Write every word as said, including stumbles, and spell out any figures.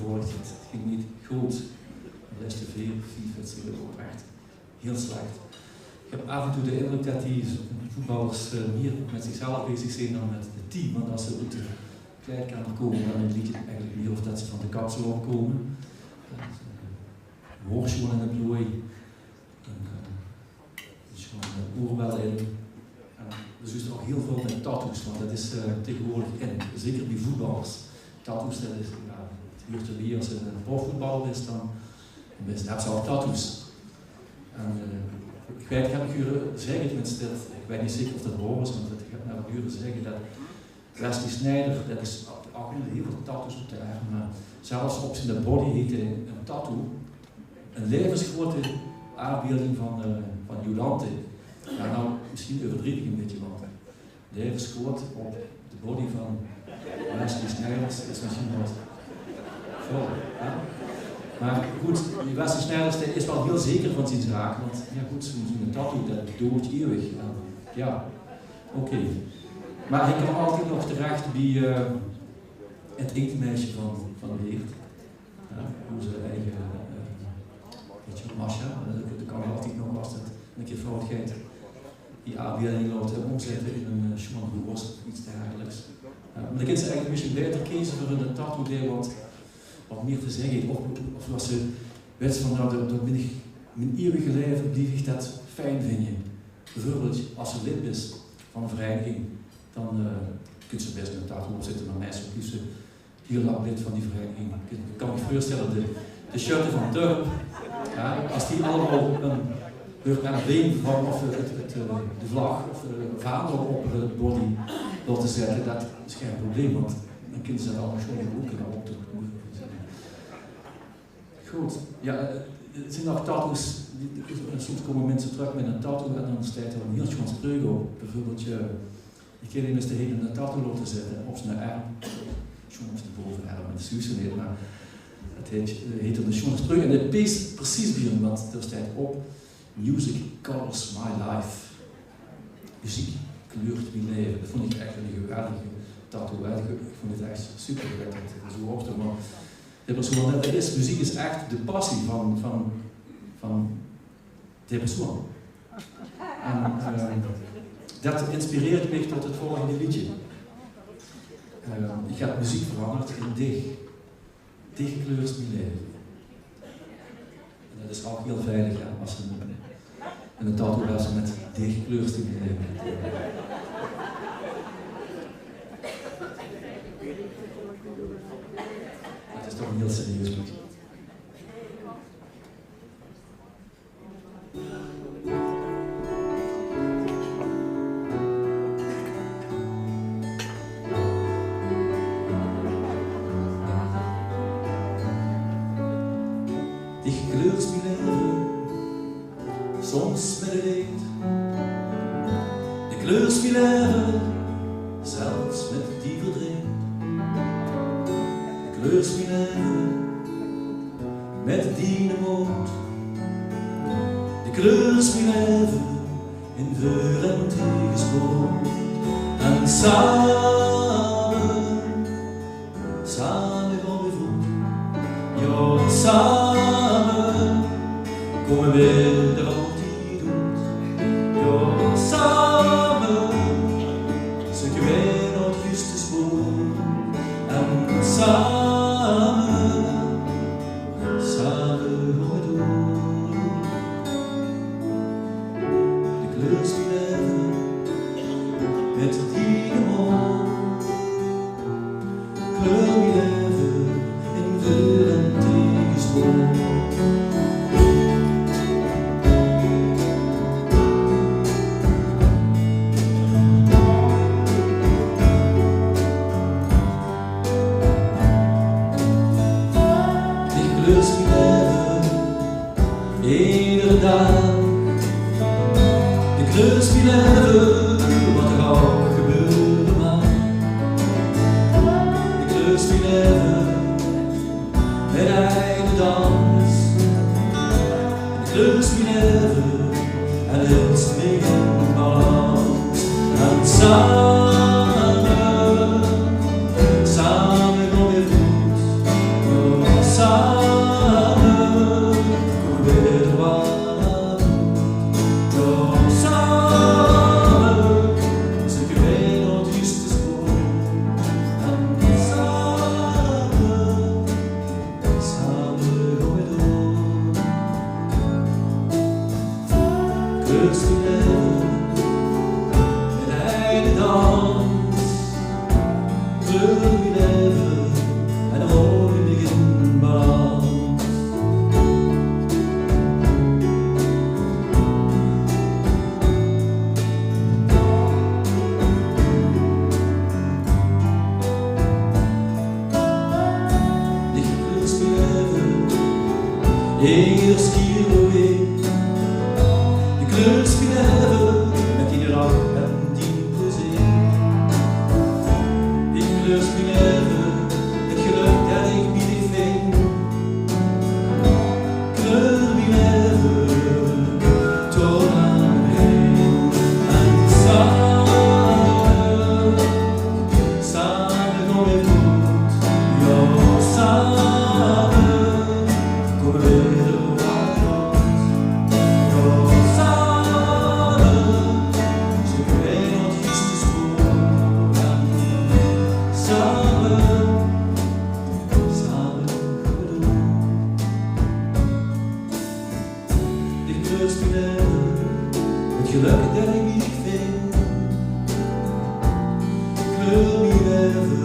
gevolg. Het ging niet goed. De laatste vier, vijf wedstrijden waren echt heel slecht. Ik heb af en toe de indruk dat die voetballers eh, meer met zichzelf bezig zijn dan met het team. Want als ze uit de kleedkamer komen, dan lijkt het eigenlijk meer of dat ze van de kapsalon komen. Eh, Hoornschoenen in de plooi. En, eh, dus gewoon een oerbel in. En dus is er ook heel veel met tattoos, want dat is eh, tegenwoordig in. Zeker bij voetballers. Tattoos, dat is, ja, het huurt erbij als je een profvoetballer is, dan, dan is, heb je al tattoos. En eh, ik weet, ik heb het huren zeggen, tenminste, dat, ik weet niet zeker of dat waar is, want ik heb naar het huren zeggen dat Wesley Sneijder, dat is ook heel veel tattoos op de arm, maar zelfs op zijn body heeft hij een tattoo. Een levensgrote afbeelding van, eh, van Jolante. Ja, nou, misschien overdrijf ik een beetje, want levensgroot op de body van Wesley Sneijder is misschien wat veel, hè? Maar goed, die Wesley Sneijder is wel heel zeker van zijn zaak, want ja goed, zo'n zo'n tattoo, dat duurt eeuwig. Ja, ja. Oké. Maar hij kan altijd nog terecht bij eh, het eetmeisje van, van Weert. Ja, onze eigen, eh, weet je, Masha. Dat, dat kan altijd nog als het een keer fout gaat. Die afbeelding laten omzetten in een eh, sjoon hoes of iets dergelijks. Ja, maar dan kun je eigenlijk misschien beter kiezen voor een tattoo die wat, wat meer te zeggen heeft. Of, of als ze weet van, nou, dat, dat ben ik, mijn eeuwige leven blijf ik dat fijn vinden. Bijvoorbeeld, als je lid bent van een vereniging, dan eh kun je best een tattoo opzetten, maar meestal kies je heel lang lid van die vereniging. Ik kan me voorstellen, de, de sjutte van Turp, ja, als die allemaal een, hun emblem van, of eh, het, het, eh, de vlag of eh, vaandel op het body laten zetten, dat is geen probleem, want dan kunnen ze dat allemaal gewoon in de hoek en op de Goed, ja, eh, er zijn nog tattoos, die, die- soms komen mensen terug met een tattoo en dan staat er een heel schoon spreuk op. Bijvoorbeeld, je, ik ken iemand die heeft een tattoo laten zetten op zijn arm. Schoon op zijn bovenerm, dat is juist niet, maar het heet, eh, heet een schone spreuk. En het past precies bij hem, want er staat op: "Music colors my life." Muziek kleurt mijn leven. Dat vond ik echt een geweldige tattoo, hè. Ik vond het echt super dat het zo op stond. Maar de persoon, dat is, muziek is echt de passie van, van, van de persoon. En eh, dat inspireert mij tot het volgende liedje. Eh, ik heb muziek veranderd in dich. Dich kleurst mijn leven. En dat is ook heel veilig, hè, als je een, een tattoo hebt met dich kleurst mijn leven. Dat is toch een heel serieus liedje. Dich kleurst mijn leven, soms met het leed. Dich kleurst mijn leven, zelfs met die verdriet. Dich kleurst mijn leven, met die moed. Dich kleurst mijn leven in veur- en tegenspoed. En samen, samen gaon we voort. Ja, samen komen we er altijd uit. Ja, samen zoeken wij nog juist de spoor. En samen, samen gaan we door. Dich kleurst mijn leven, met die moed. Kleur mijn leven in veur- en tegenspoed. Dich kleurst mijn leven, iedere dag. Dich kleurst mijn leven, wat er ook gebeuren mag. Dich kleurst mijn leven, met elke dans. Dich kleurst mijn leven, en hils mij in balans. En samen, samen gaon we voort. Kleurst mien laeve, mien eigen dans. Kleur mien laeve en haoj mich in balans. Dich kleurst mien laeve, eder schier wie. Dich kleurst mien laeve, mit dien lach en dien plezeer. Dich kleurst mien laeve, 't gelök det ich bie dich vinj. Kleur mien laeve, toon aan mich. En same, same gaon veer voort. Jao, same kómme veer d'r waal oet. Jao, same zeuke veer nog gister spoor. Same, same gaon veer door. Dich kleurst mien laeve, 't gelök det ich bie dich vinj. Kleur mien laeve,